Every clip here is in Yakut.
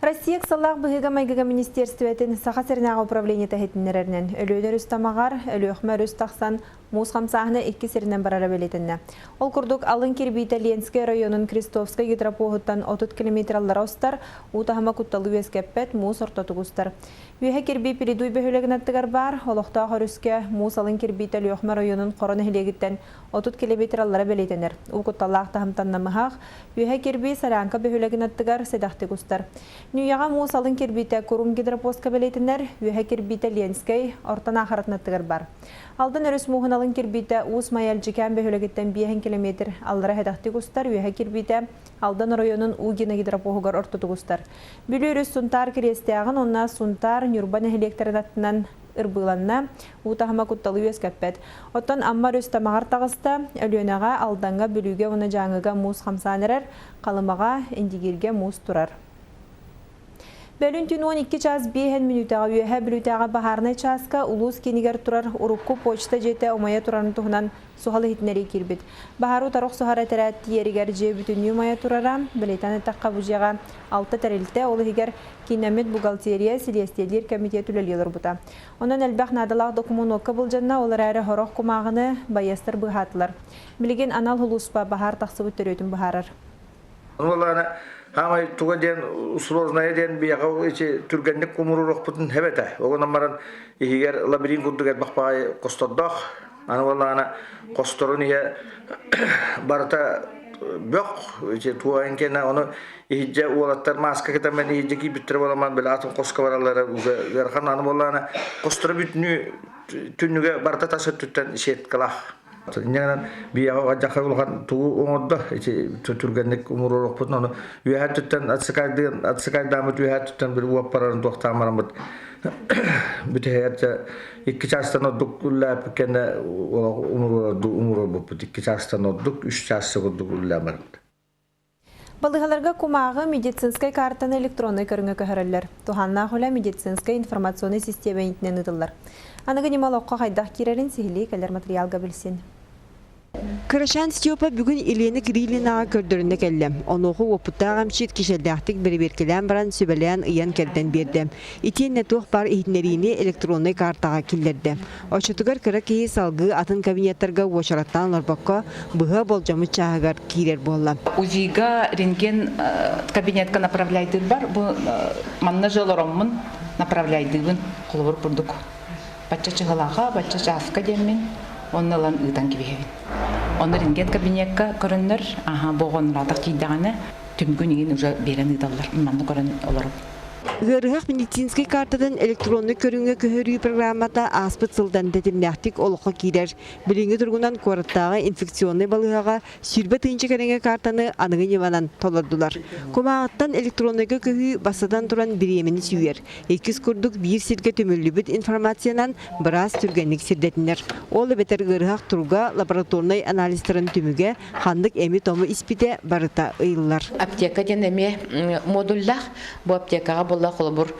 Россия ыксаллаах быһыыга-майгыга министиэристибэтин Саха сиринээҕи управлениета иһитиннэрэринэн, Өлүөнэ өрүс тамаҕар, Өлүөхүмэ өрүс тахсан, муус хамсааһына икки сиринэн барара бэлиэтэннэ. Ол курдук, алын кирбиитэ Ленскэй оройуонун Крестовскай гидропоһуттан 30 километр аллара устар, уу таһыма кутталы үөскэппэт, муус ортотук устар. Үөһэ кирбии Пеледуй бөһүөлэгин аттыгар баар, олохтоох өрүскэ муус алын кирбиитэ Өлүөхүмэ оройуонун Хоро нэһилиэгиттэн 30 километр аллара бэлиэтэнэр. Уу кутталлаах таһымтан намыһах, Үөһэ кирбии Солянка бөһүөлэгин аттыгар сэдэхтик устар. Ньүүйэҕэ муус алын кирбиитэ Курум гидропостка бэлиэтэнэр, үөһэ кирбиитэ Ленскэй, Орто Наахаратын аттыгар бар. Алдан өрүс мууһун алын кирбиитэ Уус Майа Элдьикээн бөһүөлэгиттэн 5 километр аллара сэдэхтик устар, үөһэ кирбиитэ Алдан оройуонун Угина гидропоһугар ортотук устар. Бүлүү өрүс Сунтаар Кириэстээҕин уонна Сунтаар, Ньурба нэһилиэктэрин аттынан ырбыыланна, уу таһыма кутталы үөскэппэт. Оттон Амма өрүс тамаҕар таҕыста, Өлүөнэҕэ, Алдаҥҥа, Бүлүүгэ уонна Дьааҥыга муус хамсаан эрэр, Халымаҕа, Индигииргэ муус турар. Бөлүн түүн 12 чаас 5 мүнүүтэҕэ Үөһээ Бүлүүтээҕи баһаарынай чааска улуус киинигэр турар урукку почта дьиэтэ умайа турарын туһунан суһал иһитиннэрии киирбит. Баһаары утары охсуһар этэрээт тиийэригэр дьиэ бүтүннүү умайа турара. Бэлиэтээн эттэххэ, бу дьиэҕэ алта тэрилтэ, ол иһигэр кииннэммит бухгалтерия, силиэстийэлиир кэмитиэт үлэлии олорбута. Онон элбэх наадалаах докумуон уокка былдьанна, ол эрээри сорох кумааҕыны байыастар быыһаатылар. Билигин анал сулууспа баһаар тахсыбыт төрүөтүн быһаарар. Уоллаана хаамай туга диэн сложная диэн биһиэхэ ити түргэнник кумуруруохпутун эбэтэ. Оҕонон баран иһигэр лабиринт курдук элбэх баҕайы хостордоох. Аны уоллаана хосторун иһэ барыта бөх ити туойан кэнэ ону иһирдьэ уолаттар мааска кэтэммэн иһирдьэ киирбиттэрэ буоламан били атын хоско бараллара уже ыарахан аны буоллаана хосторо бүтүнүү түннүгэ барыта тас өттүттэн сеткалаах. Инньэ гынан биһиэхэ дьахха улахан тугу оҥордо ити түргэнник умуруоруохпутун ону үөһээ өттүттэн отсыкайдыан отсыкайдааммыт үөһээ өттүттэн били уоппарарын туохтаан бараммыт бүтэһигэр дьэ икки чаастан ордук үллээппит кэннэ умуруорбуппут икки чаастан ордук үс чаас курдук үллээн барбыт. Балыыһаларга кумааҕы медицинскэй картаны электроннай көрүҥҥэ көһөрөллөр. Туһааннаах үлэ медицинскэй информационнай систиэмэ иитинэн ыытыллар. Аныгы ньыма олоххо хайдах киирэрин сиһилии кэлэр матырыйаалга билсин. Кырачаан Степа бүгүн Елена Кириллинаҕа көрдөрүнэ кэллэ. Онуоха уопуттаах эмчит кичэллээхтик бэрэбиэркэлээн баран сүбэлээн ыйан-кэрдэн биэрдэ. Итиэннэ туох баар иһитиннэриини электроннай картаҕа киллэрдэ. Оччотугар кыра киһи салгыы атын кабинеттарга уочараттаан олорбокко, быһа болдьоммут чааһыгар киирэр буолла. УЗИга рентген кабинетка направляйдыырбар бу манна же олороммун направляйдыыбын холобур курдук бачча чыһылаха бачча чааска диэммин онно ылан ыытан кэбиһэбин онно рентген кабинекка көрөннөр аха бу оҕонураатах тиийдэҕинэ түмгүн игин уже биэрэн ыыталлар манна көрөн олоробун. Ыарыһах медицинскэй картатын электроннай көрүҥҥэ көһөрүү программата ааспыт сылтан тэтимнээхтик олоххо киирэр. Билиҥҥи туругунан куораттааҕы инфекционнай балыыһаҕа 20 тыһыынча кэриҥэ картаны аныгы ньыманан толордулар. Кумааҕыттан электроннайга көһүү бастатан туран бириэмэни сүүйэр. Иккис курдук биир сиргэ түмүллүбүт информациянан быраас түргэнник сирдэтинэр. Ол эбэтэр ыарыһах туруга лабораторнай анализтарын түмүгэ ханнык эми-тому испитэ барыта ыйыллар. Аптека диэн эмиэ модуллаах. Бу аптекаҕа буолла холобур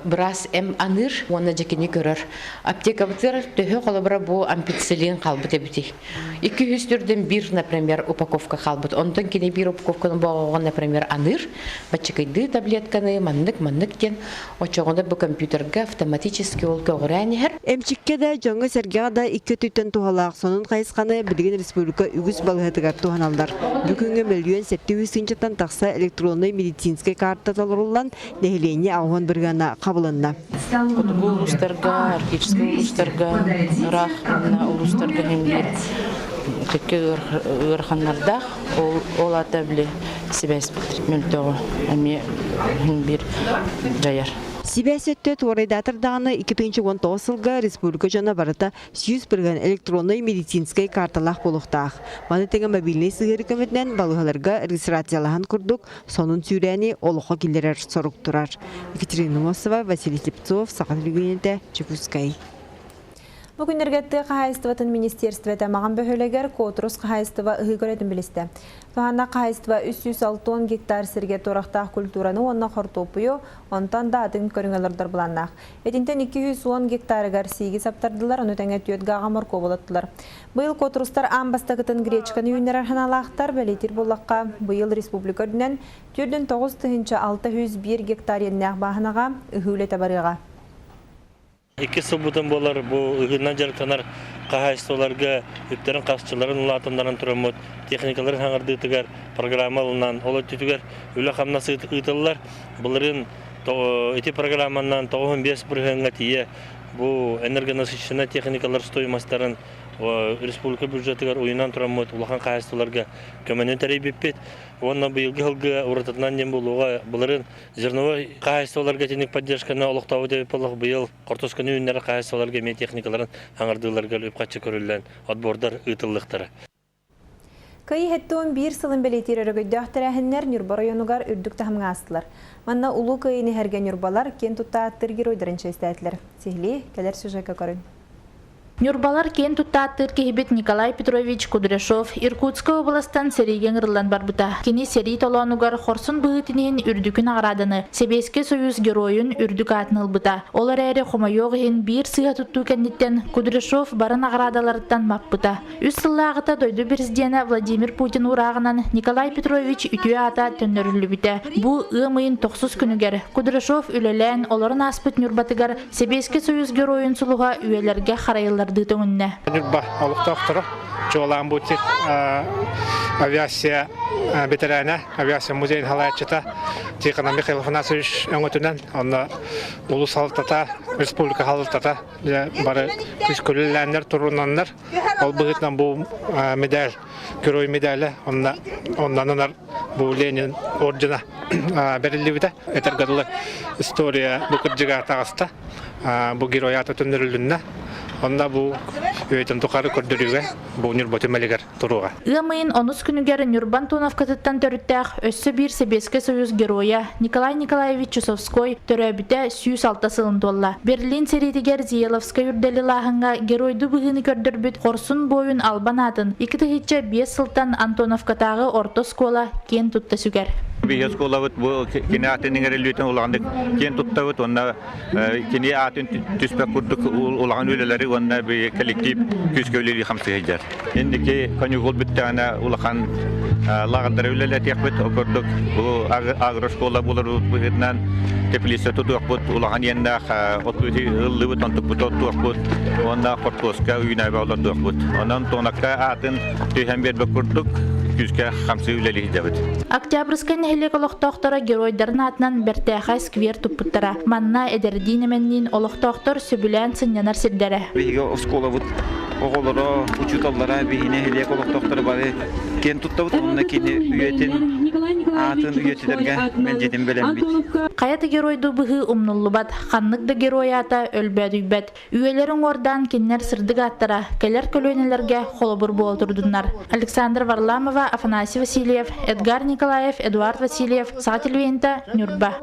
быраас эм аныыр уонна дьэкини көрөр. Аптекабытыгар төһө холобура бу ампициллин хаалбыт эбитий. 200 түрдэн биир, например, упаковка хаалбыт. Онтон кини биир упаковканы боҕоҕо, например, аныыр. Баччыкыйдыы таблетканы маннык-маннык диэн Оччоҕуна бу компьютерга автоматически ол көҕүрээн иһэр. Эмчиккэ да, дьоҥҥо-сэргэҕэ да икки өттүттэн туһалаах сонун хайысханы билигин республика үгүс балыыһатыгар туһаналлар. Бу күҥҥэ 1 700 тыһыынчаттан тахса электроннай медицинскэй карта толоруллан, нэһилиэнньэ 80 бырыһыана хабылынна. Хотугу улуустарга, арктическай улуустарга, ыраах уонна улуустарга иһин биир кэккэ ыараханнардаах. Ол, ол аата били сибээспит мөлтөҕө эмиэ биир дьайар. Сибээс өттө туорайдаатар даҕаны 2019 сылга республика дьоно барыта 100% электроннай медицинскэй карталаах буолуохтаах. Маны тэҥэ мобильнай сыһыарыы көмөтүнэн балыыһаларга регистрациялаһан курдук сонун сүүрээни олоххо киллэрэр сорук турар. Екатерина Мосова, Василий Слепцов, Саха телевидениетэ, Чекускай. Бу күннэргэ тыа хаһаайыстыбатын министиэристибэтэ Маҕан бөһүөлэгэр Котрус хаһаайыстыба ыһыы көрөтүн билистэ. Туһааннаах хаһаайыстыба 360 гектар сиргэ туорахтаах культураны уонна хортуоппуйу, онтон да атын көрүҥ олордор былааннаах. Итинтэн 210 гектарыгар сииги саптардылар, ону тэҥэ түөрт гааҕа моркуобу олоттулар. Быйыл Котрустар аан бастакытын гречканы үүннэрэр санаалаахтар, бэлиэтиир буоллахха, быйыл республика үрдүнэн 49 601 гектар иэннээх бааһынаҕа ыһыы үлэтэ барыаҕа. Иккис сылбытын буолар бу ыһыынан дьарыктанар хаһаайыстыбаларга үптэрин-харчыларын улаатыннаран тураммыт техникаларын хаҥардыытыгар программа ылынан ол өттүтүгэр үлэ-хамнас ыытыллар. Былырыын ити программанан 95 бырыһыаҥҥа тиийэ бу энергонасыщенная техникалар стоимостарын республика бюджетыгар уйунан тураммыт улахан хаһаайыстыбаларга көмөнү тэрийбиппит. Уонна быйылгы сылга уратытынан диэн буолуоҕа былырыын Зерновой хаһаайыстыбаларга итинник поддержканы олохтообут эбит буоллах быйыл хортуосканы үүннэрэр хаһаайыстыбаларга эмиэ техникаларын аҥардыыларга үп-харчы көрүллэн отбордар ыытыллыахтара. Кыайыы 71 сылын бэлиэтиир өрөгөйдөөх тэрээһиннэр Ньурба оройуонугар үрдүк таһымҥа аастылар. Манна Улуу Кыайыыны иһэргэ ньурбалар киэн тутта ааттыыр геройдарын чиэстээтилэр. Сиһилии кэлэр сюжекка көрүҥ. Ньурбалар киэн туттааттыыр киһибит Николай Петрович Кудряшов Иркутскай уобаластан сэриигэ ыҥырыллан барбыта. Кини сэрии толоонугар хорсун быһыытын иһин үрдүкү наҕарааданы, Сэбиэскэй Союз Геройун үрдүк аатын ылбыта. Ол эрээри хомойуох иһин биир сыыһа туттуу кэнниттэн Кудряшов бары наҕараадаларыттан маппыта. Үс сыллааҕыта дойду президенэ Владимир Путин уурааҕынан Николай Петрович үтүө аата төннөрүллүбүтэ. Бу ыам ыйын тохсус күнүгэр Кудряшов үлэлээн олорон ааспыт Ньурбатыгар Сэбиэскэй Союз Геройун сулуһа үйэлэргэ харайыллардыы төҥүннэ. Ньурба олохтоохторо чуолаан бу авиация бэтэрээнэ, авиация музейын салайааччыта Тихонов Михаил Афанасьевич өҥөтүнэн, онно улуус салалтата, республика салалтата бары күс көлүлээннэр турунаннар Ол быһыытынан бу медаль, герой медалэ, онно оннанар бу Ленин ордена бэриллибитэ. Этэргэ дылы история бу кырдьыга таҕыста. Бу герой аата төннөрүлүннэ. Онно бу үйэтин тухары көрдөрүүгэ бу Ньурба түмэлигэр туруоҕа. Ыам ыйын онус күнүгэр Ньурба Антоновкатыттан төрүттээх өссө биир Сэбиэскэй Союз Геройа Николай Николаевич Чусовской төрөөбүтэ 106 сылын туолла. Берлин сэриитигэр Зиеловскай үрдэли лааһыҥҥа геройдуу быһыыны көрдөрбүт хорсун буойун албан аатын 2005 сылтан Антоновкатааҕы орто оскуола киэн тутта сүгэр. Биһи оскуолабыт бу кини аатын иҥэриллиитин улаханнык киэн туттабыт уонна кини аатын түспэт курдук улахан үлэлэри уонна коллектив күүскэ үлэлии хамсыы сылдьар. Инники каникул бүттэҕинэ улахан лааҕырдары үлэлэтиэхпит. Ол курдук бу агрошкола буолар быһыытынан теплица тутуохпут, улахан иэннээх оту ыллыбыт, онтукпут оттуохпут уонна хортуоска үүнээбэ олордуохпут. Онон Туонакка аатын түһэн биэрбит курдук күүскэ хамсыы үлэлии сылдьабыт. Октябрьскай нэһилиэк олохтоохторо геройдарын аатынан бэртээхэй сквер туппуттара. Манна эдэрдиин эмэнниин олохтоохтор сөбүлээн сынньанар сирдэрэ. Биһиги оскуолабыт оҕолоро, учууталлара, биһиги нэһилиэк олохтоохторо бары киэн туттабыт уонна кини үйэтин аатын үйэтитэргэ мэлдьитин бэлэммит. Хайа да геройдуу быһыы умнуллубат, ханнык да герой аата өлбөөдүйбэт. Үйэлэр уҥуордаан кинилэр сырдык ааттара кэлэр көлүөнэлэргэ холобур буола турдуннар. Александр Варламова, Афанасий Васильев, Эдгар Николаев, Эдуард Васильев, Саха телевидениета, Ньурба.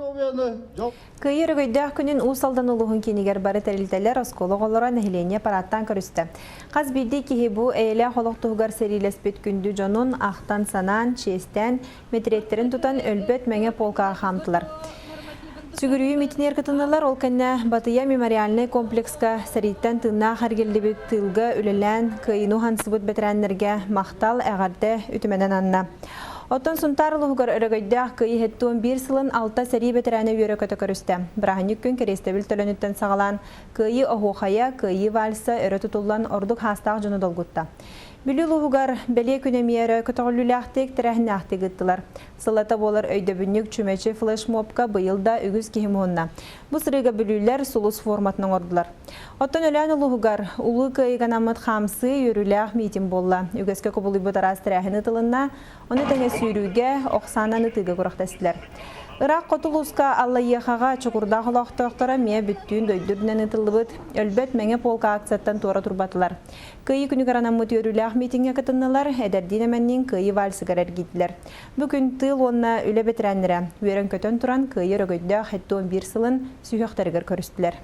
Кыайыы өрөгөйдөөх күнүн Уус Алдан улууһун киинигэр бары тэрилтэлэр, оскуола оҕолоро, нэһилиэнньэ парааттаан көрүстэ. Хас биирдии киһи бу эйэлээх олох туһугар сэриилэспит күндү дьонун ахтан-санаан, чиэстээн, мэтириэттэрин тутан өлбөт мэҥэ полкаҕа хаамтылар. Сүгүрүйүү митинигэр кытыннылар, ол кэннэ Батыйа мемориальнай комплекска сэрииттэн тыыннаах эргиллибит тыылга үлэлээн кыайыыны уһансыбыт бэтэрээннэргэ махтал, эҕэрдэ үтүмэнэн анна. Оттон Сунтаар улууһугар өрөгөйдөөх Кыайыы 71 сылын алта сэрии бэтэрээнэ үөрэ-көтө көрүстэ. Бырааһынньык күн кэриэстэбил төлөнүттэн саҕалаан Кыайыы оһуохайа, Кыайыы вальса өрө тутуллан ордук хаастаах дьону долгутта. Бүлүү улууһугар бэлиэ күн эмиэ өрө көтөҕүллүүлээхтик, тэрээһиннээхтик ыыттылар. Сыллата буолар өйдөбүнньүк чүмэчи флешмобка быйыл да үгүс киһи муһунна. Бу сырыыга бүлүүлэр сулус форматын оҥордулар. Оттон Өлөөн улууһугар Улуу Кыайыыга анаммыт хаамсыы үөрүүлээх миитин буолла. Үгэскэ кубулуйбут араас тэрээһин ыытылынна, ону тэҥэ сүүрүүгэ, ох саанан ытыыга күрэхтэстилэр. Ыраах хоту улууска Аллайыахаҕа Чокурдаах олохтоохторо эмиэ бүттүүн дойду үрдүнэн ыытыллыбыт Өлбөт мэҥэ полка акцияттан туора турбатылар. Кыайыы күнүгэр анаммыт үөрүүлээх миитиҥҥэ кытыннылар, эдэрдиин-эмэнниин Кыайыы вальсыгар эргийдилэр. Бу күн тыыл уонна үлэ бэтэрээннэрэ үөрэн-көтөн туран Кыайыы өрөгөйдөөх 71 сылын сүһүөхтэригэр көрүстүлэр.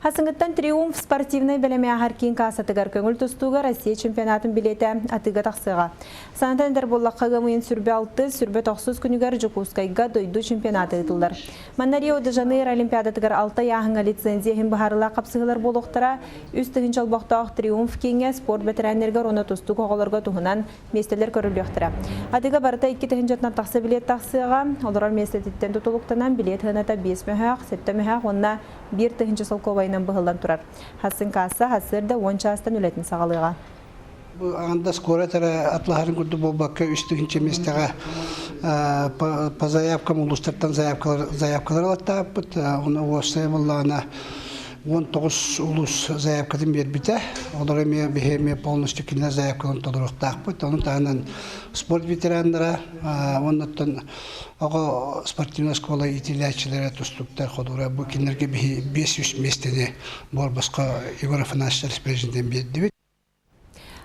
Хасыҥыттан Триумф спортивнай бэлэми ааһар киин кассатыгар көҥүл тустууга Россия чемпионатын билиэтэ атыыга тахсыаҕа. Санатан этэр буоллахха, ыам ыйын сүрбэ алтыс, сүрбэ тохсус күнүгэр Дьокуускайга дойду чемпионата ыытыллар. Манна Рио-де-Жанейро Олимпиадатыгар алта ыйааһыҥҥа лицензия иһин быһаарыылаах хапсыһыылар буолуохтара. Үс тыһыынча олбохтоох Триумф кииҥҥэ спорт бэтэрээннэригэр уонна тустуук оҕолорго туһунан миэстэлэр көрүллүөхтэрэ. Атыыга барыта икки тыһыынчатынан тахса билиэт тахсыаҕа. Олорор миэстэтиттэн тутулуктанан билиэт сыаната биэс мөһөөх, сэттэ мөһөөх уонна биир тыһыынча солкуобайынан быһыллан турар. Хассын каасса сарсыарда уон чаастан үлэтин саҕалыаҕа. Бу андас куорат эрэ атлаһарын курдук буолбакка үс тыһыынча миэстэҕэ по заявкам улуустартан заявкалар заявкалар ылаттаабыппыт. Ону уопсайа буоллаҕына 19 улуус заявкатын биэрбитэ. Олор эмиэ биһи эмиэ полностью кинилэр заявкаларын толоруохтаахпыт. Ону таһынан спорт ветераннара уоннаттан оҕо спортивнай оскуола иитиллээччилэрэ тустууктар ходуура бу кинилэргэ биһи 500 миэстэни буор-босхо Егор Афанасьевич президент биэрдибит.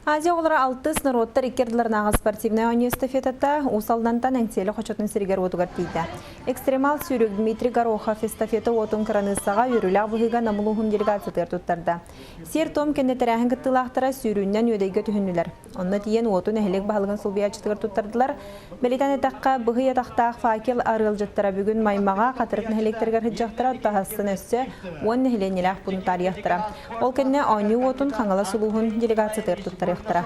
Азия оҕолоро алтыс норуоттар икки ардыларынааҕы спортивнай оонньуу эстафетата Уус Алдантан Эҥсиэли хочотун сиригэр-уотугар тиийдэ. Экстремал сүүрүк Дмитрий Горохов эстафета уотун кыраныыссаҕа үөрүүлээх быһыыга Нам улууһун делегациятыгар туттарда. Сиэр-туом кэннэ тэрээһин кыттыылаахтара сүүрүүннэн Үөдэйгэ түһүннүлэр. Онно тиийэн уоту нэһилиэк баһылыгын солбуйааччытыгар туттардылар. Бэлиэтээн эттэххэ, быһый атахтаах факел арыалдьыттара бүгүн Маймаҕа, Хатырык нэһилиэктэригэр сылдьыахтара, таһассын өссө уон нэһилиэнньэлээх пуун таарыйыахтара. Ол кэннэ оонньуу уотун Хаҥалас улууһун делегациятыгар туттарыахтара.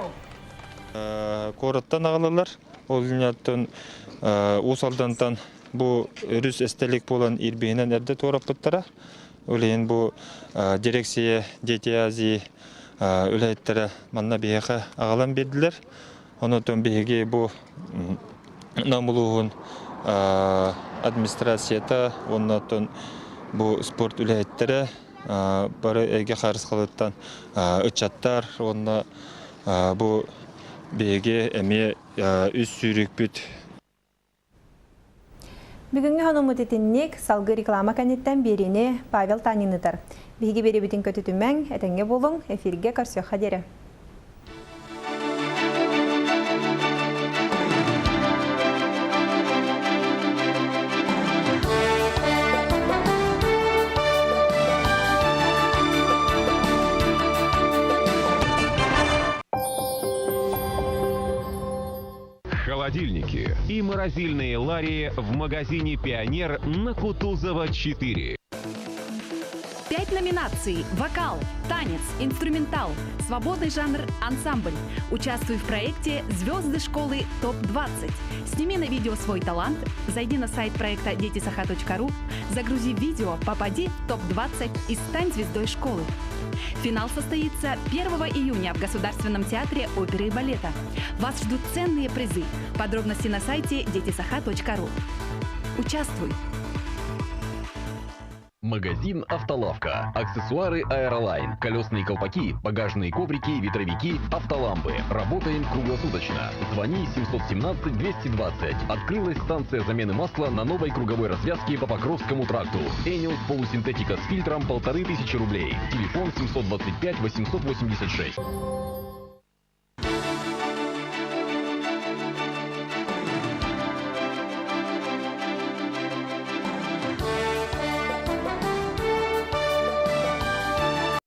Куораттан аҕалалар. Ол инньэттэн Уус Алдантан бу өрүс эстэлик буолан Ирбиһинэн эрдэ туораппыттара. Ол иһин бу дирекция Дети Азии үлэһиттэрэ манна биһиэхэ аҕалан биэрдилэр. Онон биһиги бу Нам улууһун администрацията уонна оттон бу спорт үлэһиттэрэ бары эйгэ харысхалыттан ыччаттар уонна бу биһиги эмиэ үс сүүрүкпүт. Бүгүҥҥү хонуммут итинник, салгыы реклама кэнниттэн биэриини Павел Танин ыытар. Биһиги биэриибитин көтүтүмэҥ, этэҥҥэ буолуҥ, эфиргэ көрсүөххэ диэри. Холодильники и морозильные лари в магазине «Пионер» на Кутузова 4. Пять номинаций – вокал, танец, инструментал, свободный жанр, ансамбль. Участвуй в проекте «Звезды школы ТОП-20». Сними на видео свой талант, зайди на сайт проекта детисаха.ру, загрузи видео, попади в ТОП-20 и стань звездой школы. Финал состоится 1 июня в Государственном театре оперы и балета. Вас ждут ценные призы. Подробности на сайте детисаха.ру. Участвуй! Магазин «Автолавка». Аксессуары «Аэролайн». Колесные колпаки, багажные коврики, ветровики, автолампы. Работаем круглосуточно. Звони 717 220. Открылась станция замены масла на новой круговой развязке по Покровскому тракту. Эниус полусинтетика с фильтром 1500 рублей. Телефон 725 886.